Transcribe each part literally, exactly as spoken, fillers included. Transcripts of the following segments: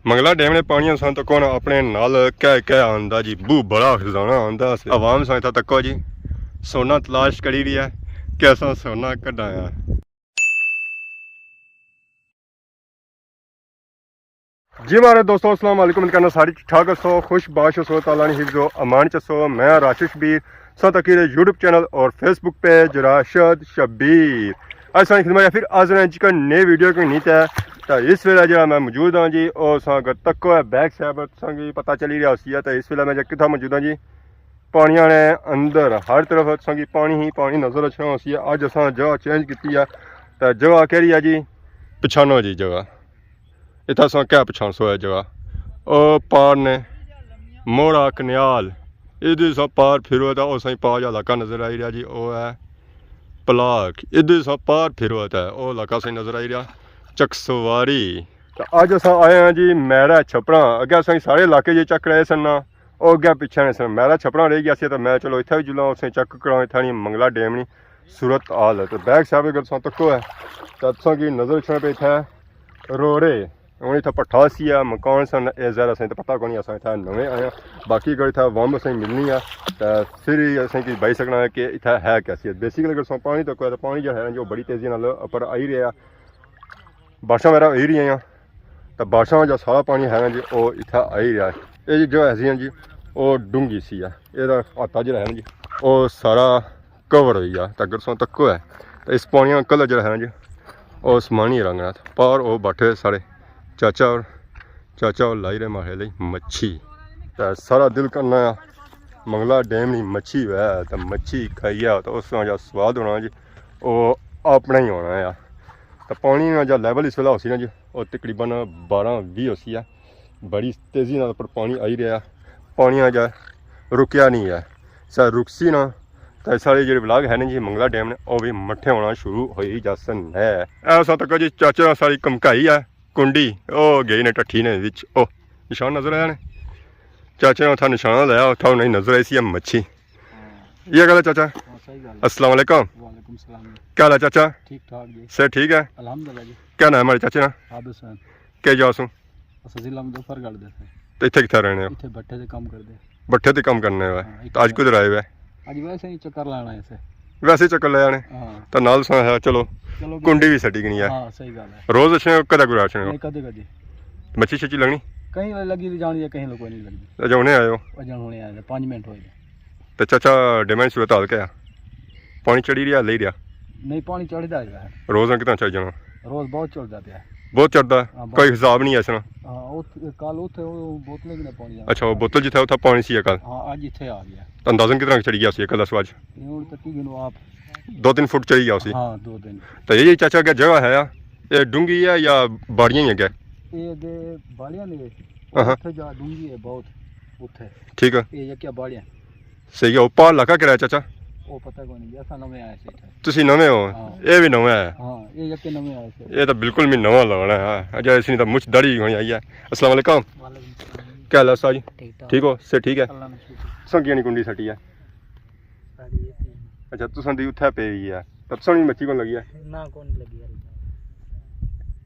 منگلا ڈیم نے پانیاں ساں تکو نا اپنے نال کہہ کہہ آندا جی، بہوں بڑا خزانہ آندا سے۔ عوام ساں اتھا تکو جی، سونا تلاش کری رہی ہے کہ اساں سونا کڈا ہے۔ جی مہاڑے دوستو، السلام علیکم۔ امید کرنا سارے ٹھیک ٹھاک ہسو، خوش باش ہسو، تعالیٰ نے حفظ و امان چ ہسو۔ میں راشد شبیر، ساں تکی رہے یوٹیوب چینل اور فیس بک پیج راشد شبیر۔ اج ساں خدمت فر حاضر ہیں جی کا نئے ویڈیو کو نہیں تے۔ تا اس ویلے جڑا میں موجود ہاں جی، او ساں اگر تکو ہے بیک سائیڈ پر ساں کی پتہ چلی رہا سی ہے۔ تا اس ویلے میں جا کتھا موجود ہاں جی، پانیاں نے اندر ہر طرف ساں کی پانی ہی پانی نظر اچھنا ہو سی ہے۔ اج اساں جگہ چینج کیتی ہے، تا جگہ کہہ رہی ہے جی، پچھانو جی جگہ۔ اتھا ساں کیا پچھان سو ہے جگہ، او پار نے موڑا کنیال، ادھر ساں پار پھرو تے او ساں پار جا علاقہ نظر آئی رہا جی، او ہے پلاک۔ ادھر ساں پار پھرو تے او علاقہ ساں نظر آئی رہا چکسواری۔ تے اج اساں آئے ہاں جی میرا چھپڑا، اگے اساں سارے علاقے جی چیک کرایا سن نا، او اگے پچھے نے سن، میرا چھپڑا رہ گیا سی۔ تے میں چلو اتھا وی جلاں، اساں چیک کراں اتھا نی منگلا ڈیم نی صورت حال ہے۔ تے بیک سائیڈ اگر تساں تکو ہے، تے تساں کی نظر اچھنا پہ اتھا روڑے، ہن اتھا پٹھا سی ہے، مکان سن، اے ظاہر اساں تے پتہ کونی، اساں اتھا نویں آئے آں۔ باقی اگر اتھا عوام اساں ملنی ہے، تے فر ہی اساں کی بائی سکنا ہے کہ اتھا ہے کیا سی۔ بیسیکلی اگر تساں پانی تکو ہے، تے پانی جو ہے نا، جو بڑی تیزی نال اوپر آئی رہیا، بارشاں وغیرہ ہوئی رہی ہیں، تے بارشاں جو سارا پانی ہے نا جی، او اتھا آئی رہیا ہے۔ اے جی جو ہے سی نا جی، او ڈونگھی سی ہے۔ اے دا آٹا جڑا ہے نا جی، او سارا کور ہوئی گیا۔ تے اگر تساں تکو ہے، تے اس پانی نا کلر جڑا ہے نا جی، او آسمانی رنگ نا۔ پار او بیٹھے سارے چاچا اور چاچا اور لائی رہے ماڑے لئی مچھی۔ تے سارا دل کرنا ہے منگلا ڈیم نی مچھی ہوئے، تے مچھی کھائیے تے اس نا جا سواد ہونا جی، او اپنا ہی ہونا ہے۔ تے پانی نا جا لیول اس ویلے ہوسی نا جی، او تقریباً بارہ ویہہ ہوسی ہے۔ بڑی تیزی نال اوپر پانی آئی رہیا، پانی نا جا رکیا نہیں ہے۔ سا رکسی نا، تے سارے جڑے ولاگ ہے نا جی منگلا ڈیم نے، او وی مٹھے ہونا شروع ہوئی جاسن ہے۔ اے ساں تکو جی چاچا ساری کمکائی ہے کنڈی، او گئی نے ٹٹھی نے وچ، او نشان نظر آیا نے۔ چاچے نے اتھا نشان لایا، اتھا انہیں نظر آئی سی ہے مچھی۔ ہاں۔ یہ گل ہے چاچا؟ ہاں، صحیح گل ہے۔ السلام علیکم۔ وعلیکم السلام جی۔ کیا حال ہے چاچا؟ ٹھیک ٹھاک جی۔ صحت ٹھیک ہے؟ الحمدللہ جی۔ کیا نام ہے ہمارے چاچے نا؟ عابد حسین۔ کیا جا سوں؟ اساں ضلع مظفر گڑھ دے سے۔ تے اتھے کتھے رہنے ہو؟ اتھے بٹھے دے کام کردے۔ بٹھے دے کام کرنے ہوئے۔ ہاں، تے اج کدھر آئے ہوئے؟ اج ویسے ہی چکر لانا ہے سے۔ ویسے ہی چکر لے آنے؟ ہاں۔ تے نال سا ہے، چلو، چلو، کنڈی بھی سٹی گنی ہے۔ ہاں، صحیح گل ہے۔ روز اچھنے ہو، کدے کوئی اچھنے ہو؟ نہیں، کدے کدے۔ مچھی شچھی لگنی؟ کہیں ویلے لگی دی جانی ہے، کہیں ویلے کوئی نہیں لگدی۔ اچھا، ہنے آئے ہو؟ اجاں ہنے آئے، پنج منٹ ہوئے۔ تے چاچا، ڈیمے نی صورت حال کیا ہے؟ پانی چڑھی رہیا، لئی رہیا؟ نہیں، پانی چڑھدا ہی رہیا۔ روز نہ کتنا چڑھ جانا؟ روز بہت چڑھدا پیا ہے۔ بہت چڑھدا؟ ہاں، بہت۔ کوئی حساب نہیں ہے اس نا؟ ہاں، کل اتھے وہ بوتلیں کنے پانی آیا۔ اچھا، وہ بوتل جتھے اتھا پانی سی کل؟ ہاں، اج اتھے آ گیا۔ تے اندازاً کتنا چڑھی گیا سی کل اس واج؟ یہ ہن تکی گنو آپ۔ دو تین فٹ چڑھی گیا سی؟ ہاں، دو تین۔ تے یہ چاچا اگے جگہ ہے، یہ ڈونگھی ہے یا باڑیاں ہی اگے؟ یہ اگے باڑیاں نے، ہاں۔ اتھے جا ڈونگھی ہے بہت، اتھے۔ ٹھیک ہے۔ یہ یکیا باڑیاں۔ صحیح ہے، او پار علاقہ کہڑا ہے چاچا؟ او پتہ کوئی نہیں، اساں نویں آئے سے اتھے۔ تسی نویں ہو؟ ہاں۔ اے وی نویں ہے؟ ہاں، اے یکے نویں آئے سے۔ اے تاں بالکل می نواں لگنا ہے۔ اجا اس نی تاں مچھ داڑھی ہونی آئی ہے۔ السلام علیکم۔ وعلیکم السلام۔ کیا حال ہے استاد جی؟ ٹھیک ٹھاک۔ ٹھیک ہو؟ صحت ٹھیک ہے؟ اللہ نا شکر۔ تساں کیاں نی کنڈی سٹی ہے؟ ساڑی اے تھی۔ اچھا، تساں دی اتھے پئی ہوئی ہے۔ تاں تساں نی مچھی کون لگی ہے؟ نہ، کون لگی ہے۔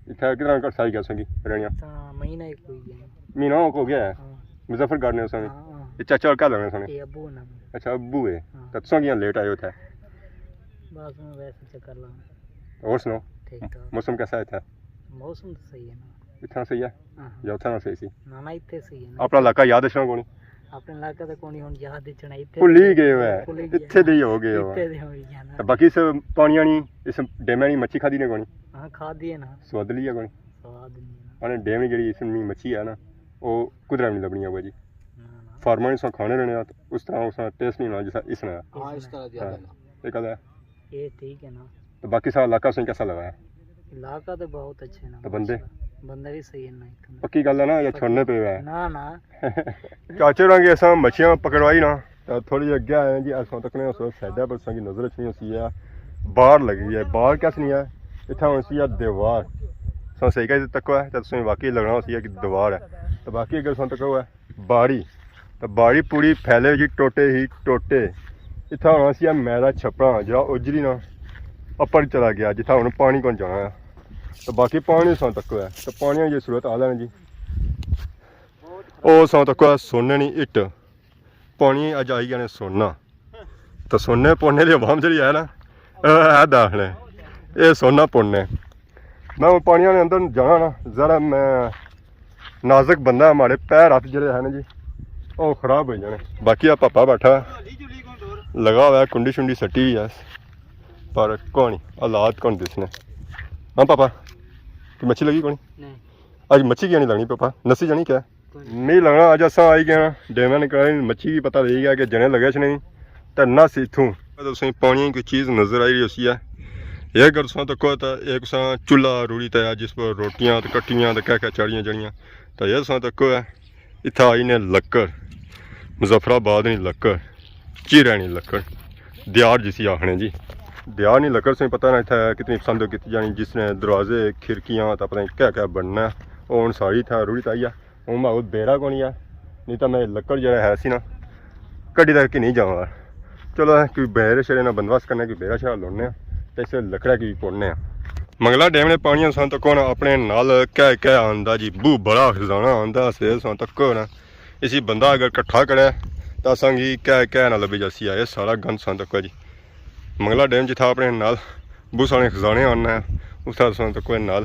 اتھے کتنا عرصہ ہوئی گیا تساں کی رہنیاں؟ تاں مہینہ ایک ہوئی گیا۔ مہینہ ہو گیا ہے؟ ہاں۔ مظفر گارڈن ہے سن۔ ہاں، ہاں۔ یہ چاچا اور کیا لگنے سن؟ یہ ابو ہونا۔ اچھا، ابو ہے۔ ہاں۔ تو تساں کیاں لیٹ آئے ہو اتھے؟ بس میں ویسے چکر لانا۔ اور سناؤ؟ ٹھیک ٹھاک۔ موسم کیسا ہے اتھے؟ موسم تو صحیح ہے نا۔ اتنا صحیح ہے؟ ہاں، ہاں۔ یا اتھا نہ صحیح سی؟ نہ، نہ، اتھے صحیح ہے نا۔ اپنا علاقہ یاد رکھنا کونی؟ اپنا علاقہ تو کونی ہن یاد رچھنا، اتھے بھلی گئے ہو۔ بھلی گیا۔ اتھے دے ہی ہو گئے ہو۔ اتھے دے ہو گیا نا۔ تو باقی اس پانیاں نی، اس ڈیمے نی مچھی کھادی نے کونی؟ ہاں، کھادی ہے نا۔ سواد لیا کونی؟ سواد نہیں ہے نا۔ اپنے ڈیم نی جڑی اس نی مچھی ہے نا، او کدرے وی نہیں لبنی ہوگی جی۔ نہ، نہ۔ فارماں نے اساں کھانے رہنے آ، اس طرح اس طرح ٹیسٹ نہیں ہونا جیسا اس نے۔ ہاں، اس طرح زیادہ ہاں۔ نا۔ یہ گل ہے۔ یہ ٹھیک ہے نا۔ تو باقی سارا علاقہ اس نے کیسا لگا ہے؟ علاقہ تو بہت اچھے نا، تو بندے؟ ماشاءاللہ۔ بندے بھی صحیح ہے نا اتنے۔ پکی گل ہے نا یا چھوڑنے پے ہوئے ہیں؟ نہ، نہ۔ چاچے ہوراں کی اساں مچھیاں پکڑوائی نا، تے تھوڑی جی اگے آئے ہیں جی، اساں تکنے اس سائیڈ پر اساں کی نظر اچھنی ہوسی ہے، بار لگی ہے۔ بار کیا سنی ہے؟ اتھا ہوسی ہے دیوار۔ اساں صحیح کری تکو ہے، تے تساں واقعی لگنا ہوسی ہے کہ دیوار ہے۔ تے باقی اگر اساں تکو ہے، باڑی۔ تے باڑی پوری پھیلے جی، ٹوٹے ہی ٹوٹے۔ اتھا ہونا سی میرا چھپڑا، جڑا اجڑی نا اپر چلا گیا، جتھا ہن پانی کون جانا ہے۔ تے باقی پانی ساں تک ہے، تے پانی دی صورت حال ہے جی، او ساں تکو سونے نی اٹ، پانی اج آئی گیا نے سونا۔ تو سونے پوڑنے دی عوام جڑی ہے نا، اے ہے داخلے، اے سونا پوڑنے۔ میں ہن پانی نے اندر جانا نا، ذرا میں نازک بندہ ہے، ماڑے پیر ہتھ جڑے ہیں نا جی، او خراب ہوئی جانے۔ باقی آ پاپا بیٹھا ہے، لگا ہوا ہے، کنڈی شنڈی سٹی ہوئی ہے، پر کونی، حالات کون دسنے۔ ہاں پاپا، کوئی مچھی لگی کونی؟ نہیں۔ اج مچھی کیوں نہیں لگنی پاپا؟ نسی جانی کیا؟ کوئی نہیں۔ می لگنا اج اساں آئی گئے ہاں ڈیمے نے کرائی، مچھی کی پتہ لگی گیا کہ جنے لگے چ نہیں، تے نس اتھوں۔ تساں پانی کوئی چیز نظر آئی رہی ہوسی ہے۔ اے اگر تساں تکو تے اے تساں چولہا روڑی تے جس پر روٹیاں تے کٹیاں تے کہہ کہہ چاڑیاں جڑیاں۔ تے اے تساں تکو ہے، اتھا آئی نے لکڑ، مظفر آباد نی لکڑ، چیرے نی لکڑ، دیار جسی آخنے جی۔ دیار نی لکڑ تساں پتہ نہ اتھا کتنی پسند کیتی جانی، جس نے دروازے، کھڑکیاں تے پتہ نہیں کہہ کہہ بننا ہے۔ او ہن ساری اتھا روڑی تے آئی ہے۔ ہن ماحول بیرا کونی آ، نہیں تاں میں لکڑ جیڑا ہے سی نا، کڈی تک کہ نہیں جاواں۔ چلو، کوئی بیرے شیرے نا بندوبست کرنے، کوئی بیرا شیرا لوڑنے آں، تے اس لکڑا کی بھی پوڑنے آں۔ منگلا ڈیم نے پانی اساں تکو نا اپنے نال کہہ کہہ آندا جی، بہوں بڑا خزانہ آندا سے اساں تکو نا۔ اسی بندہ اگر کٹھا کرے، تاں اساں کی کہہ کہہ نہ لبھی جاسی آ، اے سارا گند اساں تکو جی۔ منگلا ڈیم جتھا اپنے نال بہوں سارے خزانے آننا ہے، اتھا تساں تکو نال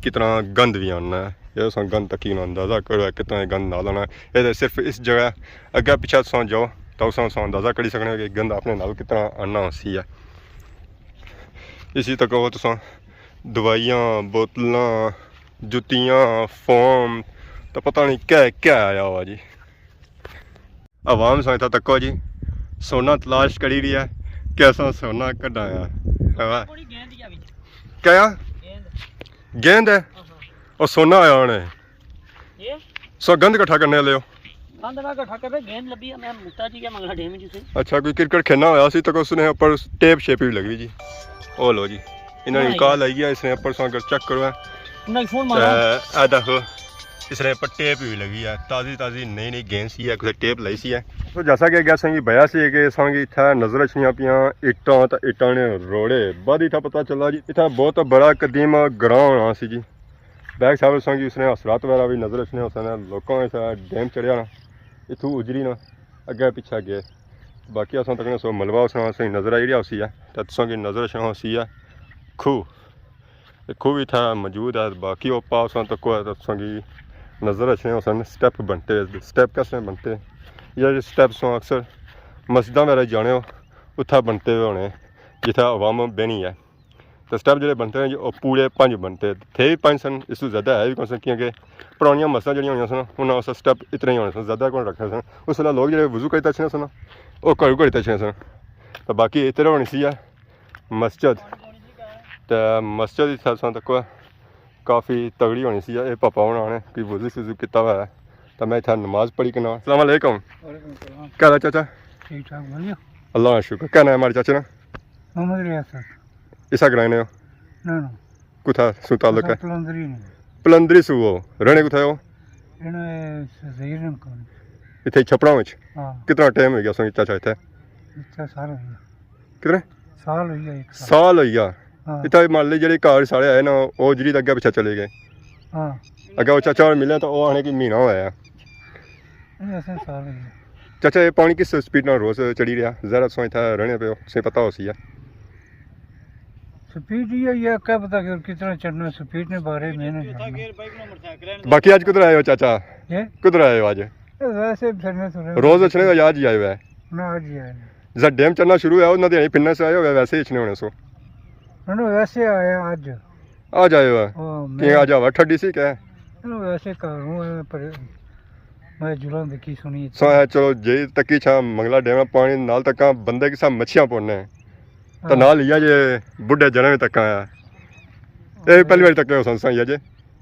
کتنا گند بھی آننا ہے۔ اے تساں گند تکی نا اندازہ کرو، اے کتنا گند نال آنا ہے۔ اے تے صرف اس جگہ، اگے پچھے تساں جاؤ تاں تساں، تساں اندازہ کری سکنے ہو کہ گند اپنے نال کتنا آننا ہوسی ہے۔ اسی تکو تساں دوائیاں، بوتلاں، جتیاں، فوم، تے پتہ نہیں کہہ کہہ آیا ہوا جی۔ عوام ساں اتھا تکو جی، سونا تلاش کری رہی ہے کہ اساں سونا کڈایا۔ ہاں۔ تھوڑی گیند ہی آ وچ۔ کیا؟ گیند۔ گیند ہے؟ ہاں، ہاں۔ او سونا آیا ہونا ہے۔ یہ؟ سو گند کٹھا کرنے والے ہو؟ گند نہ کٹھا کرے، گیند لبھی ہے، میں مٹا جی کیا منگلا ڈیم جی سے۔ اچھا، کوئی کرکٹ کھیلنا ہویا سی تو اس نے اوپر ٹیپ شیپ بھی لگی جی۔ او لو جی، انہاں نے ہاں، کال یہ۔ آئی ہے، اس نے اوپر سو اگر چیک کرو ہے۔ انہاں کی فون مارا۔ تے اے دیکھو، اس نے پر ٹیپ بھی لگی ہے، تازی تازی نئی نئی گیند سی ہے، کسے ٹیپ لائی سی ہے۔ تو جیسا کہ اگے اساں کی بیا سی کہ اساں کی اتھا نظر اچھنیاں پیاں اٹاں تے اٹاں نے روڑے۔ بعد اتھا پتہ چلا جی، اتھا بہت بڑا قدیم گراں ہونا سی جی۔ بیک سائیڈ اساں کی اس نے اثرات وغیرہ بھی نظر اچھنے ہوسن، لوکاں اتھا ڈیم چڑھیا نا، اتھوں اجڑی نا، اگے پچھے گئے۔ باقی اساں تکنے سو ملبہ اس نا صحیح نظر آئی رہیا ہوسی ہے، تے تساں کی نظر اچھنا ہوسی ہے کھوہ۔ تے کھوہ بھی اتھا موجود ہے، باقی او پاس اساں تکو ہے، تے تساں کی نظر اچھنے ہوسن سٹیپ بنتے، سٹیپ کس طرح بنتے؟ یا جو سٹیپ سو اکثر مسجداں وغیرہ جانے ہو، اتھا بنتے ہوئے ہونے، جتھا عوام بہنی ہے۔ تے سٹیپ جڑے بنتے ہیں جی، او پورے پنج بنتے۔ تھے بھی پنج سن، اس تو زیادہ ہے بھی کون سن، کیونکہ پرانیاں مسجداں جڑیاں ہونیاں سن، انہاں واسطے سٹیپ اتنے ہی ہونے سن، زیادہ کون رکھنے سن۔ اس ویلے لوگ جڑے وضو کرتے اچھنے سن، او گھروں گھر تے اچھنے سن۔ تے باقی اتنے ہونی سی ہے مسجد۔ تے مسجد اتھا سن تکو کافی تگڑی ہونی سی۔ اے پاپا ہونا نے کوئی وضو شضو کیتا ہوا ہے، تے میں اتھا نماز پڑھی کنا۔ السلام علیکم۔ وعلیکم السلام۔ کیا حال ہے چاچا؟ ٹھیک ٹھاک، بڑھیا۔ اللہ کا شکر۔ کیا نام ہے ہمارے چاچے نا؟ محمد ریاست۔ اسا گرائے نے ہو؟ نہ، نہ۔ کتھا سو تعلق ہے؟ اسا پلندری نے۔ پلندری سو ہو۔ رہنے کتھا ہو؟ رہنے زہیر نے کون۔ اتھے چھپڑا وچ؟ ہاں۔ کتنا ٹائم ہو گیا سو چاچا اتھے؟ اتھے سال ہو گیا۔ کتنے؟ سال ہوئی گیا، ایک سال۔ سال ہوئی گیا۔ ہاں۔ اتھا محلے جڑے گھر سارے آئے نا، او جڑی اگے پچھے چلے گئے۔ ہاں۔ اگے او چاچا اور ملے تو او آنے کی مہینہ ہویا ہے۔ نہیں، اساں سال ہوئی گیا۔ چاچا، یہ پانی کس سپیڈ نال روز چڑھی رہیا؟ ذرا تساں اتھا رہنے پے ہو، تساں پتہ ہوسی ہے۔ سپیڈ یہ، یہ کیا پتہ کہ کتنا چڑھنا سپیڈ نے بارے میں نہیں جاننا۔ باقی آج کدھر آئے ہو چاچا؟ یہ؟ کدھر آئے ہو آج؟ یہ ویسے پھرنے تھوڑے۔ روز اچھنے ہو یا آج ہی آئے ہوئے؟ نہ، آج ہی آئے۔ جس ڈیم چڑھنا شروع ہوا، انہاں دے پھرنے سے آئے ہو یا ویسے ہی اچھنے ہونے سو؟ نہ، نہ، ویسے آیا آج۔ آج آئے ہو؟ ہاں، کہ میں آج ہوا ٹھڈی سی کیا؟ نہ، ویسے گھروں آیا، پر میں جلن دیکھی سنی۔ سو ہے، چلو، جی تکی چھا منگلا ڈیم پانی نال تکاں بندے کی سا مچھیاں پوڑنے۔ تے ہاں۔ نال ہی آ جے بڈھے جنے وی تکاں آیا۔ اے وی پہلی واری تکنے ہو سن سائیں جے؟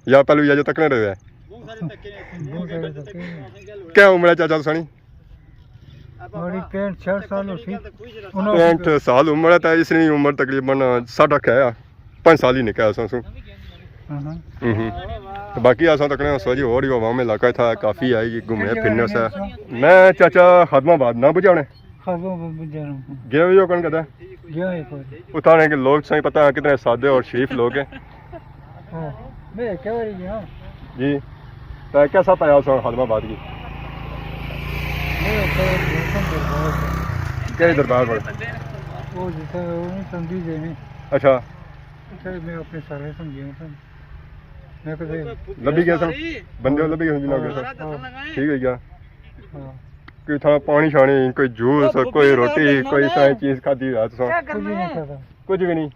یا پہلو یا جو تکنے رہے؟ بہت سارے تکے ہیں۔ کیا عمر ہے چاچا تسانی؟ ہماری پینٹ چھیاٹھ سال ہو سی۔ انہاں پینٹ سال عمر ہے، تے اس نی عمر تقریباً ساڈا کیا ہے، پنج سال ہی نکا ہے اساں سوں۔ ہاں، ہاں۔ ہوں ہوں۔ تے باقی اساں تکنے سو جی، اور ہی عوام علاقہ تھا، کافی آئی جی، گھومنے پھرنے سے۔ میں چاچا خادم آباد نہ بجانے۔ خادم آباد بجانے۔ گئے ہوئے ہو کن کدے؟ گیا ہے کوئی۔ اتھاں نے کہ لوگ سائیں پتہ ہے کتنے سادے اور شریف لوگ ہیں۔ ہاں، میں کیا باری گیا۔ جی۔ تے کیسا پایا اس خادم آباد کی؟ کہڑے دربار پر؟ وہ جتھے وہ نہیں سمجھی جی نہیں۔ اچھا۔ اتھے میں اپنے سارے سمجھی ہوں سن۔ میں کدے لبھی گیا سن؟ بندے لبھی گئے سن جناب؟ ہاں۔ ٹھیک ہے گیا۔ ہاں۔ کوئی تھا پانی شانی، کوئی جوس، کوئی روٹی، کوئی اس طرح کی چیز کھادی ہوئی تساں؟ کچھ بھی نہیں کھادا۔ کچھ بھی نہیں؟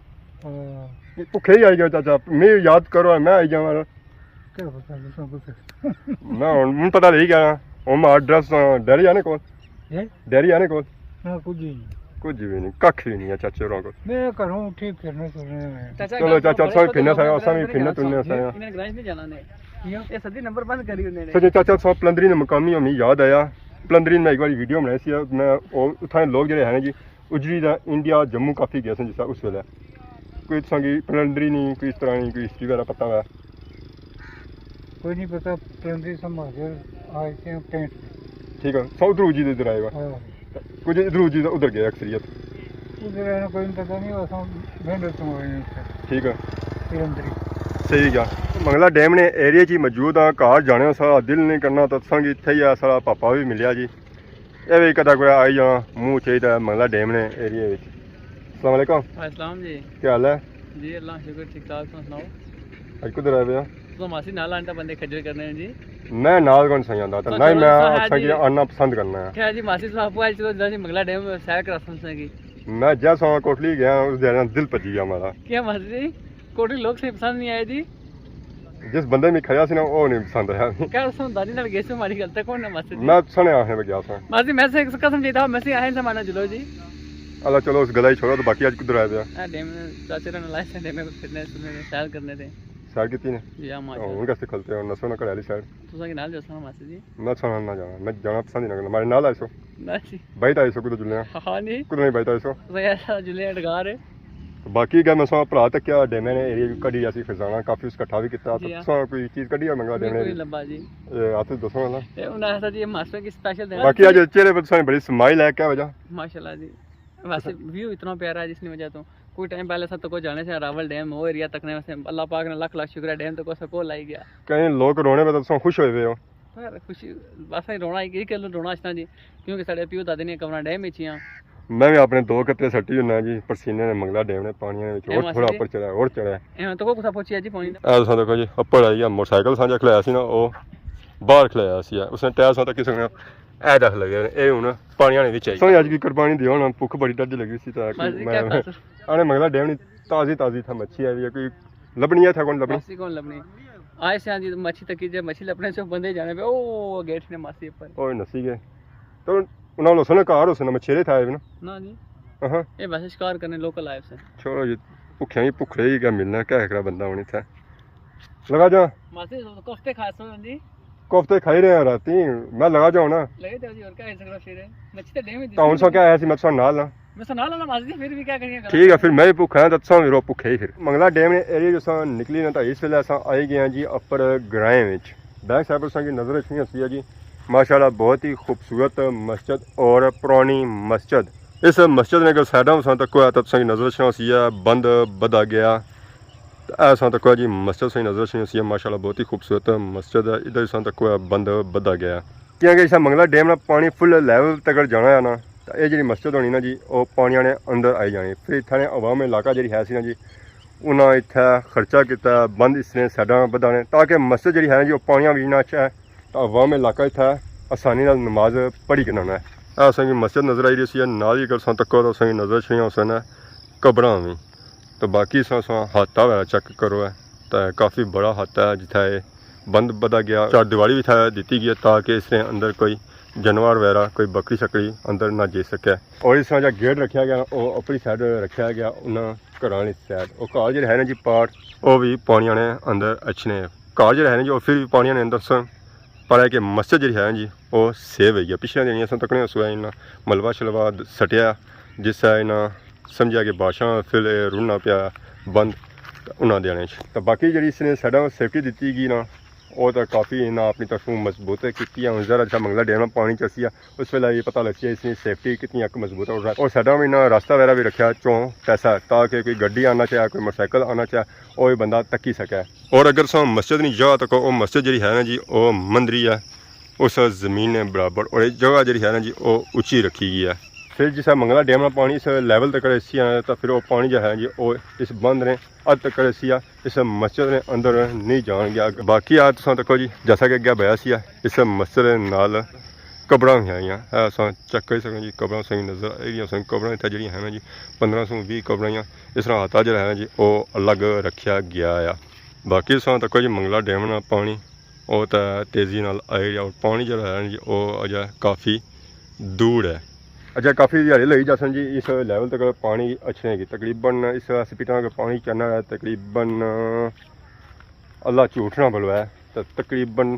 ہاں۔ بھکھے ہی آئی گئے چاچا، میں یاد کرو، میں آئی جاواں۔ کیا پتہ تساں کچھ؟ میں ہن، ہن پتہ لگی گیا۔ ہن ایڈریس ڈیری آنے کول۔ ہیں؟ ڈیری آنے کول۔ نہ، کچھ ہی نہیں۔ کچھ بھی نہیں، ککھ بھی نہیں ہے چاچے ہوراں کول۔ میں گھروں اٹھی پھرنے ترنے میں۔ چلو چاچا، تساں بھی پھرنے سارے، اساں بھی پھرنے ترنے سارے۔ انہاں نے گرانج نہیں جانا نے۔ کیا؟ یہ سدی نمبر بند کری انہوں نے۔ سچے چاچا، تساں پلندرین نے مقامی ہمیں یاد آیا۔ پلندرین میں ایک بار ویڈیو بنائی سی، میں او اتھاں دے لوگ جڑے ہیں نا جی، اجری دا انڈیا، جموں کافی گئے سن جس طرح اس ویلے۔ کوئی تساں کی پلندرین نی، کوئی اس طرح نی، کوئی ہسٹری وغیرہ پتہ ہوئے؟ کوئی نہیں پتہ، پلندرین سا مہاجر آئے تھے ٹینٹ۔ ٹھیک ہے، سو ادھر اجری دے ادھر آئے ہوئے۔ ہاں۔ کچھ ادھر اجری دے ادھر گئے اکثریت۔ ادھر ہے نا، کوئی پتہ نہیں، اساں وینڈر تو آئے ہیں اتھے۔ ٹھیک ہے۔ پلندرین۔ صحیح گیا۔ منگلا ڈیم نے ایریا چ ہی موجود ہاں، گھر جانے نا سارا دل نہیں کرنا، تو تساں کی اتھے ہی ہے، سارا پاپا بھی ملیا جی۔ اے وی کدا کوئی آئی جانا، منہ چاہیدا ہے منگلا ڈیم نے ایریا وچ۔ السلام علیکم۔ وعلیکم السلام جی۔ کیا حال ہے؟ جی اللہ شکر ٹھیک ٹھاک، تساں سناؤ؟ اج کدھر آئے پے ہو؟ تساں ماسی نال آنٹا بندے کھجل کرنے ہو جی۔ میں نال کون سہی آندا، تے نہ ہی میں آکھاں جی آنا پسند کرنا ہے۔ کیا جی ماسی صاحب، آج چلو جی منگلا ڈیم سیر کراساں تساں کی۔ میں جیسا کوٹلی گیا، اس دے نال دل پجی گیا ہمارا۔ کیا ماسی جی؟ کوٹلی لوگ صحیح پسند نہیں آئے جی۔ جس بندے میں کھڑیا سی نا، وہ نہیں پسند آیا۔ کیا تساں دادی نال گئے سو، ماڑی گل تے کون ہے ماسی جی؟ میں تساں نے آخنے پہ گیا سا۔ ماسی میں سے ایک قسم جیتا، میں سے آخنے زمانہ جلو جی۔ اللہ چلو اس گلا ہی چھوڑو، تو باقی اج کدھر آئے پے ہو؟ اے ڈیم چاچے نے لائے سے، ڈیم پہ پھرنے سنے، سیر کرنے تے۔ سیر کیتی نے؟ جی ہاں، ماشاءاللہ۔ ہن کسے کھلتے ہو، نسو نا گھر والی سائیڈ۔ تساں کے نال جاساں ماسی جی؟ میں تساں نال نہ جانا، میں جانا پسند ہی نہ کرنا، ماڑے نال آئے سو۔ نہ جی۔ بائیت آئے سو، کدھر جلنے آں؟ ہاں جی۔ کدھر نہیں بائیت آئے سو؟ تساں ایسا جلنے ڈگار ہے۔ باقی گل میں ساں بھرا تکیا ڈیمے نے ایریا کڈی ایسی خزانہ کافی اس کٹھا بھی کیتا، جی ہاں۔ تساں کوئی چیز کڈی ہے منگلا ڈیمے بالکل نہیں لبا جی۔ اے ہاتھ دسو نا۔ اے انہاں ایسا جی ماسٹر کی سپیشل دینا۔ باقی اج چہرے پر تساں بڑی سمائل ہے، کیا وجہ؟ ماشاءاللہ جی۔ ویسے ویو اتنا پیارا ہے جس نی وجہ تو کوئی ٹائم پہلے سب تکو جانے سے راول ڈیم، وہ ایریا تکنے سے اللہ پاک نے لکھ لکھ شکر ہے ڈیم تکو سکو لائی گیا۔ کہیں لوگ رونے پہ تو تساں خوش ہوئے ہوئے ہو؟ پر خوشی بس ہی رونا، ایک ایک رونا اچھنا جی، کیونکہ ساڑے پیو دادے نے کمرہ ڈیم وچ ہی ہاں۔ میں بھی اپنے دو قطرے سٹی ہونا جی، پسینے نے منگلا ڈیم نے پانی وچ اے اور ماسی تھوڑا جی۔ اوپر چڑھا، اور چڑھا۔ اے ہاں، تو کو کسا پہنچیا جی پانی؟ اے تساں دیکھو جی، اوپر آئی گیا، موٹر سائیکل سانجا کھلایا سی نا، او باہر کھلایا سی، اس نے ٹائر ساں تک کسے نے اے دکھ لگے، اے ہن پانی آنے وچ آئی۔ سوئی اج کی قربانی دیو نا، بھوک بڑی ڈاڈی لگی سی تے ماسی جی، میں کیا کر سکتے؟ آنے منگلا ڈیم نی تازی تازی تھا مچھی آئی ہے، کوئی لبنی ہے تھا کون لبنی؟ ماسی کون لبنی؟ آئے سے جی مچھی تکی جے، مچھی لبنے سے بندے جانے پہ، او گیٹ نے ماسی اوپر۔ او نسی گئے۔ تو انہاں لوگ سنے کار ہو سنے مچھیرے تھا آئے نا؟ نہ جی۔ ہاں۔ اے ویسے شکار کرنے لوکل آئے سے۔ چھوڑو جی، بھکھیاں ہی بھکھڑے ہی کیا ملنا، کیا ہکڑا بندہ ہونے تھا۔ لگا جا۔ ماسی کوفتے کھا سو جی۔ کوفتے کھائی رہے ہیں راتی، میں لگا جاؤں نا۔ لگے جاؤ جی، اور کیا ہے سکڑا پھر ہے۔ مچھی تے ڈیم وچ تو ہن سو کیا ہے سی، میں تساں نال ہاں۔ میں سو نال ہاں ماسی جی، پھر بھی کیا کریے گا؟ ٹھیک ہے، پھر میں بھی بھکھا ہاں تے تساں بھی رو بھکھے ہی پھر۔ منگلا ڈیم نے ایریا جو ساں نکلی نا، تو اس ویلے اساں آئی گئے ہاں جی اپر گرائیں وچ۔ بیک سائیڈ پر تساں کی نظر اچھنی ہوسی ہے جی، ماشاءاللہ بہت ہی خوبصورت مسجد اور پرانی مسجد۔ اس مسجد نے اگر سائیڈاں تساں تکو ہے تو تساں کی نظر اچھنا ہوسی ہے بند بدھا گیا۔ تے اے تساں تکو ہے جی مسجد تساں کی نظر اچھنی ہوسی ہے، ماشاءاللہ بہت ہی خوبصورت مسجد ہے۔ ادھر تساں تکو ہے بند بدھا گیا۔ کیونکہ اس منگلا ڈیم نا پانی فل لیول تک جانا ہے نا، تو اے جڑی مسجد ہونی نا جی، او پانی آنے اندر آئی جانی۔ پھر اتھاں نے عوام علاقہ جڑی ہے سی نا جی، انہاں اتھے خرچہ کیتا بند اس نے سائیڈاں بدھانے، تاکہ مسجد جڑی ہے نا جی، او پانیاں وچ نہ اچھے، تاں عوام علاقہ اتھے آسانی نال نماز پڑھی کننا ہے۔ اے اساں کی مسجد نظر آئی رہی سی، نال ہی اگر تساں تکو تو تساں کی نظر اچھنیاں ہوسن قبراں وی۔ تو باقی تساں، تساں ہاتا وغیرہ چیک کرو ہے، تے کافی بڑا ہاتا ہے جتھے اے بند بدھا گیا۔ چار دیواری وی اتھے دتی گئی ہے تاکہ اس نے اندر کوئی جانور وغیرہ، کوئی بکری شکری اندر نہ جائی سکے۔ اور اس طرح جا گیٹ رکھیا گیا، او اپری سائیڈ رکھیا گیا انہاں گھراں آلی سائیڈ۔ او گھر جڑے ہے نا جی پارٹ، او وی پانیاں نے اندر اچھنے۔ گھر جڑے ہے نا جی، او پھر وی پانیاں نے اندر سن۔ پر ہے کہ مسجد جڑی ہے نا جی، او سیو ہوئی گیا۔ پچھلے دن اساں تکنے سویا انہاں ملبہ شلبہ سٹیا، جس ہے انہاں سمجھیا کہ بادشاہ پھر اے رڑنا پیا بند انہاں دیاں نے۔ تے باقی جڑی اس نے سائیڈاں سیفٹی دتی گئی نا، او تے کافی انہاں اپنی طرفوں مضبوط کیتی ہے۔ ہن ذرا جیہا منگلا ڈیم نا پانی چسی ہے، اس ویلے اے پتہ لگسی ہے اس نی سیفٹی کتنی حد مضبوط ہے۔ اور سائیڈاں وی انہاں راستہ وغیرہ وی رکھیا چوں پیسہ، تاکہ کوئی گڈی آنا چاہے، کوئی موٹر سائیکل آنا چاہے، او وی بندہ تکی سکے۔ اور اگر تساں مسجد نی جگہ تکو، او مسجد جڑی ہے نا جی، او مندری ہے۔ اس زمین نے برابر، اور یہ جگہ جڑی ہے نا جی، وہ اچی رکھی گئی ہے۔ پھر جس منگلا ڈیم نا پانی اس لیول تک ایسی آیا، تو پھر وہ پانی جو ہے جی، وہ اس بند نے حد تک ایسی آ، اس مسجد نے اندر نہیں جان گیا۔ باقی آ تساں تکو جی، جیسا کہ اگے بیا سی آ، اس مسجد نال قبراں بھی آئیاں۔ اے اساں چیک کری سکنے جی، قبراں صحیح نظر آئی رہیاں سن۔ قبراں اتھے جڑیاں ہیں نا جی، پندرہ سو ویہہ قبراں آئیاں۔ اس طرح ہاتھا جڑا ہے جی، وہ الگ رکھیا گیا آ۔ باقی تساں تکو جی، منگلا ڈیم نا پانی او تے تیزی نال آئی رہیا، اور پانی جڑا ہے جی، او اجے کافی دور ہے۔ اجے کافی دیہاڑی لگی جاسن جی، اس لیول تک پانی اچھنے کی۔ تقریباً اس سپیڈ نال پانی چڑھنا ہے، تقریباً، اللہ جھوٹ نہ بلوائے، تو تقریباً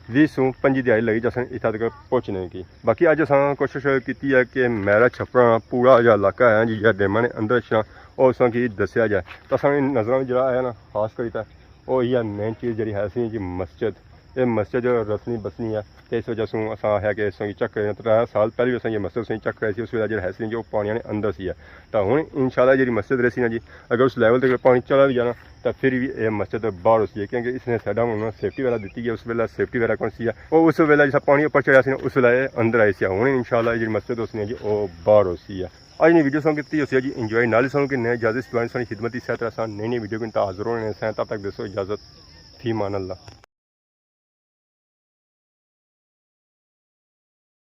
ویہہ سو پنجی دیہاڑی لگی جاسن اتھا تک پہنچنے کی۔ باقی اج اساں کوشش کیتی ہے کہ میرا چھپرا پورا جا علاقہ ہے جی، جہاں ڈیماں نے اندر اچھنا، او اساں کی دسیا جائے۔ تو اساں نظراں وچ جڑا آیا نا، خاص کری تے او ایہہ مین چیز جڑی ہے سی جی مسجد۔ اے مسجد رسنی بسنی ہے، تے اس وجہ سوں اساں آخیا کہ اساں کی چیک کرے۔ ترے سال پہلے بھی اساں یہ مسجد اساں چیک کرائی سی، اس ویلے جڑا ہے سی جی، او پانی نے اندر سی ہے۔ تاں ہن انشاءاللہ جڑی مسجد رہسی نا جی، اگر اس لیول تے پانی چلا بھی جانا، تاں پھر بھی اے مسجد باہر ہوسی ہے، کیونکہ اس نے سائیڈاں ہن سیفٹی وغیرہ دتی گئی۔ اس ویلے سیفٹی وغیرہ کون سی ہے، او اس ویلے جسا پانی اوپر چڑھیا سی نا، اس ویلے اے اندر آئی سی۔ ہن انشاءاللہ جڑی مسجد ہوسی نا جی، او باہر ہوسی ہے۔ اج نی ویڈیو سانوں کیتی ہوسی ہے جی انجوائے، نال ہی سانوں کہ نئے اجازت، سانی خدمت اس طرح سان نئی نئی ویڈیو کے حاضر ہونے سے۔ تب تک دیسو اجازت، فی امان اللہ۔